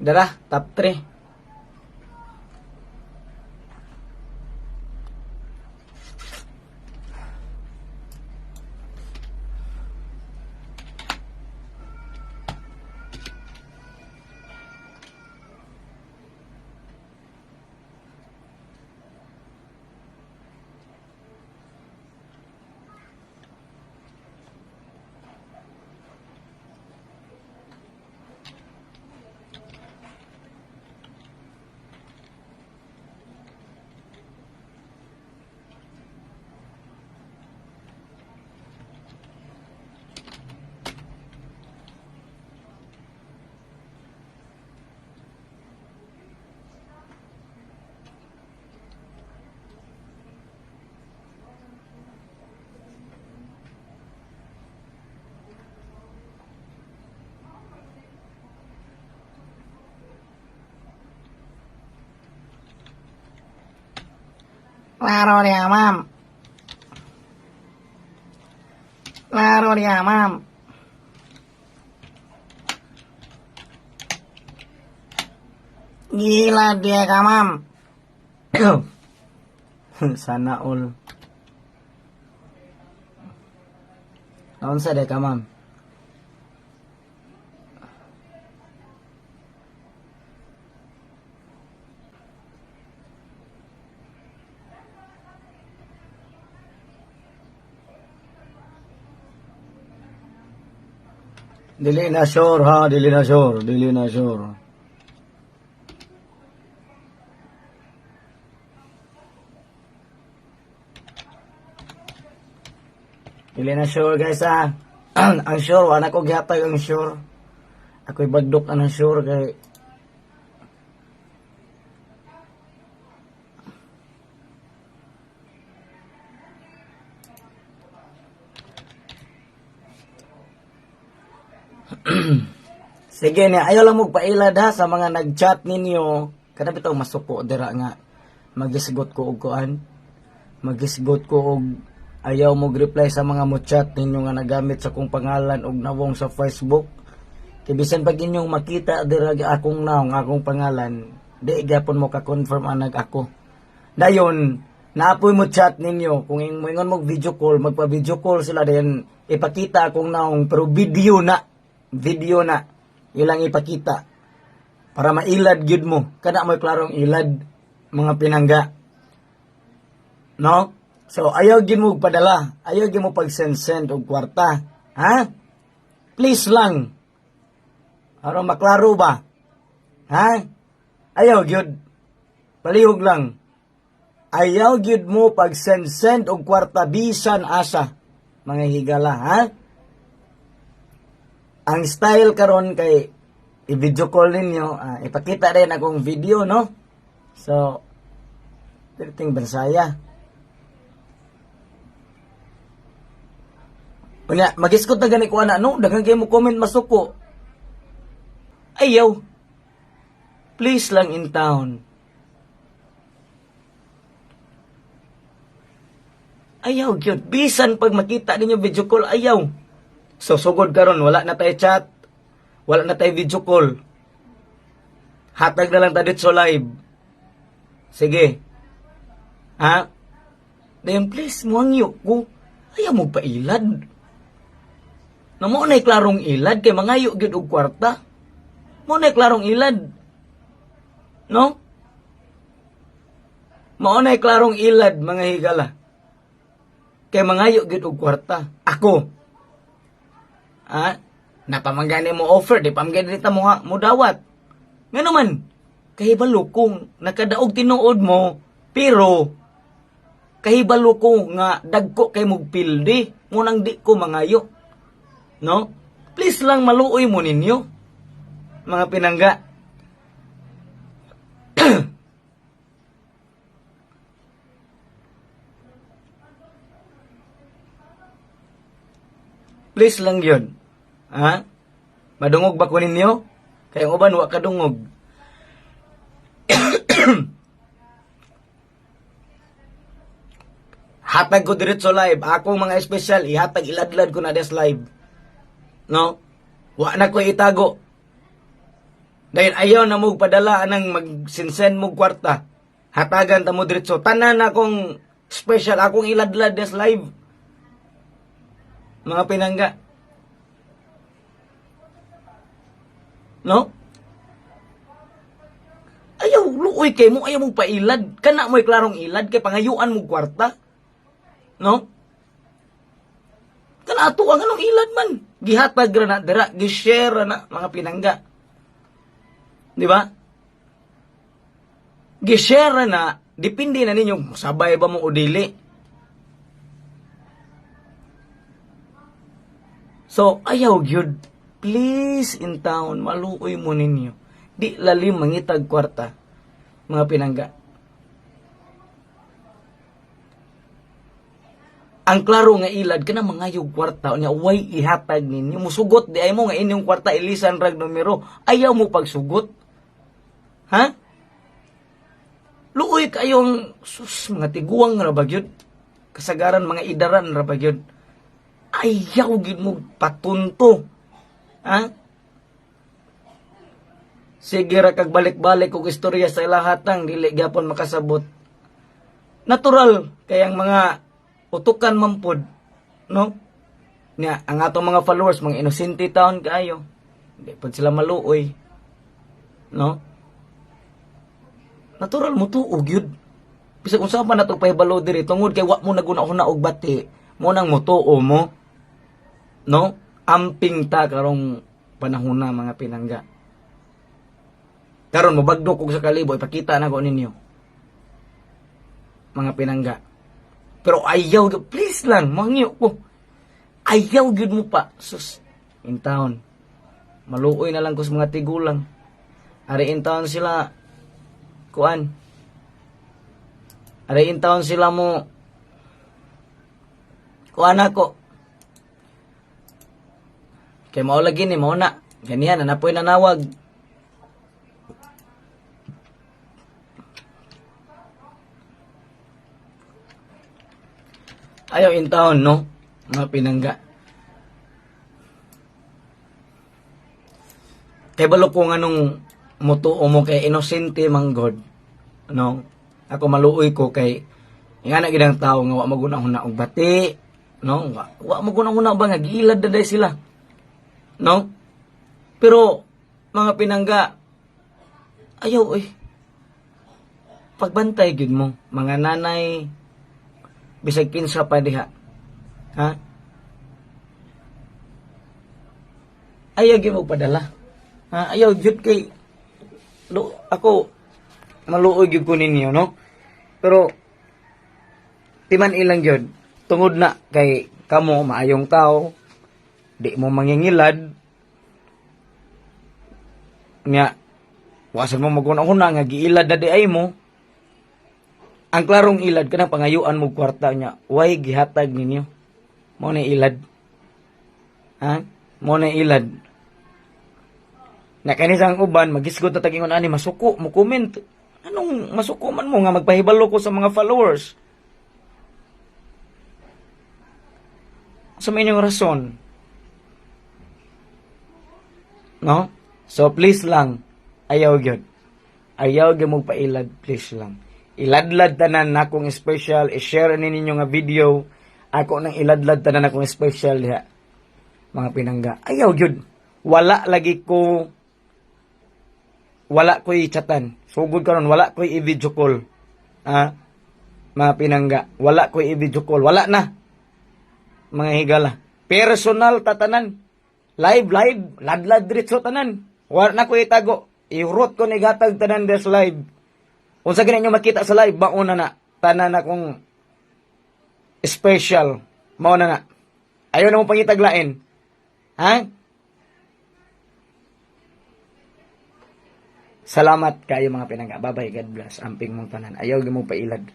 Dara, top 3. Klaro niya, ma'am. Klaro niya, ma'am. Gila dia ka, ma'am. Sana all. Naunsa de ka, ma'am? Dili na sure ha, dili na sure, dili na sure. Dili na sure, guys, ha. Ang sure, wala ko gihatag ang sure. Ako'y bagdok ang sure kay sige niya, ayaw lang magpailad ha sa mga nag-chat ninyo. Kada bitaw masuko dira nga magisgot ko og kuan. Magisgot ko og ayaw mo reply sa mga mo chat ninyo nga nagamit sa kong pangalan og nawong sa Facebook. Kay bisan pag inyong makita dira akong nawong, akong pangalan, di gyapon mo ka-confirm anag ako. Dayon, naapoy mo chat ninyo kung moingon mo video call, magpa-video call sila dayon ipakita akong naong pero video na. Video na ilang ipakita para mailad gyud mo. Kada mo'y klarong ilad, mga pinangga. No? So ayaw gyud mo padala, ayaw gyud mo pag-send og kwarta. Ha? Please lang. Aron maklaro ba? Ha? Ayaw gyud. Palihog lang. Ayaw gyud mo pag send og kwarta bisan asa, mga higala, ha? Ang style karon kay i-video call ninyo, ipakita rin akong video, no? So, perting bansaya. Unya, magiskot na gani ko ana, no? Daghan kayo mo comment masuko. Ayaw. Please lang in town. Ayaw gyud. Bisan pag makita ninyo video call, ayaw. So sugod karon wala na tayo chat. Wala na tayo video call. Hatag na lang ta dito live. Sige. Ha? Dayon please, muangyo ko. Ayaw mo pailad. Na mo na'y klarong ilad kay mangayo gyud og kwarta. Mo na'y klarong ilad. No? Mao na'y klarong ilad, mga higala. Kay mangayo gyud og kwarta. Ako. Ha? Napamanggani mo offer, di pamanggani ta mo, mo dawat. Ngano man, kahibalo kong nakadaog tinuod mo, pero kahibalo ko nga dagko kay mog pildi, ngunang di ko mangayo. No? Please lang maluoy mo ninyo, mga pinangga. Please lang yun. Ha? Madungog ba ko ninyo? Kaya ang uban, wa kadungog. Hatag ko diretso live. Akong mga espesyal, ihatag iladlad ko na des live. No? Wa na ko itago. Dahil ayaw na mo padala anang magsinsen mo kwarta. Hatagan ta mo diretso. Tanan akong special, akong iladlad des live. Mga pinangga. No? Ayaw, luoy kay mo, ayaw mo pailad. Kana mo'y klarong ilad, kay pangayuan mo kwarta. No? Kana ato ang anong ilad man. Gihatag ra na dira, gishare ra na mga pinangga. Di ba? Gishare ra na, depende na ninyo, sabay ba mo o dili. So, ayaw gyud. Please in town, maluoy mo ninyo. Di lalim mangitag kwarta, mga pinangga. Ang klaro nga ilad kana mangayog kwarta unya way ihatag ninyo, musugot di ay mo nga inyong kwarta ilisan rag numero, ayaw mo pagsugot. Ha? Luoy kayong sus, mga tiguang ra ba gyud? Kasagaran mga idaran ra ba gyud? Ayaw gyud mo patunto. Ha? Sige ra kag balik-balik og istorya sa ilahatang dili gyapon makasabot. Natural kay ang mga utukan man pod, no? Nya ang atong mga followers mga inosente taon kaayo. Di pod sila maluoy. No? Natural mo tuo gyud. Bisag unsa pa nato pahibalo diri tungod kay wa mo naguna-una og bati, mo nang motuo mo. No? Amping ta karong panahon na mga pinangga. Karon mobagdok og sa kalibo, ipakita na ko ninyo. Mga pinangga. Pero ayaw, please lang, mangyo ko. Ayaw gyud mo pa. Sus, in town. Maluoy na lang ko sa mga tigulang. Ari in town sila, kuan. Ari in town sila mo, kuan ako. Kay mao lagi ni, mao na. Ganihan, na napoy nanawag. Ayaw in town, no? Mga pinangga. Kay balo ko nga nung mutuo mo kay inosente man God. No? Ako maluoy ko kay nga na gid ang tao nga wa maguna-huna og bati, no? Wa maguna-huna ba nga giilad na day sila. No? Pero mga pinangga, ayaw oy. Pagbantay gyud mo, mga nanay, bisag kinsa pa diha. Ha? Ayaw gyud mo padala. Ha? Ayaw gyud kay ako maluoy gyud ko ninyo, no? Pero timan ilang gyud tungod na kay kamo maayong tao, di mo mangingilad nya wasan mo maguna-una nga giilad na di ay mo. Ang klarong ilad kanang pangayuan mo kwarta nya, way gihatag ninyo. Mo na ilad. Ha? Mo na ilad. Na kani sang uban magisgot na tagingon ani masuko mo comment. Anong masuko man mo nga magpahibalo ko sa mga followers? Sa may inyong rason. No? So please lang, ayaw gyud. Ayaw gyud mo pailad, please lang. Iladlad tanan nakong special, i-share ni ninyo nga video. Ako nang iladlad tanan akong special diha. Mga pinangga. Ayaw gyud. Wala lagi ko, wala ko'y chatan. Sugod karon wala ko'y i-video call. Ha? Mga pinangga, wala ko'y i-video call. Wala na. Mga higala. Personal tatanan. Live, live, ladlad diretso tanan. Wala na ko'y itago. Iurot ko ni gatag tanan des live. Unsa gani inyo makita sa live, mauna na. Tanan akong special. Mauna na. Ayaw na mo pangitaglain. Ha? Salamat kayo mga pinangga. Bye-bye. God bless. Amping mong tanan. Ayaw mo pailad.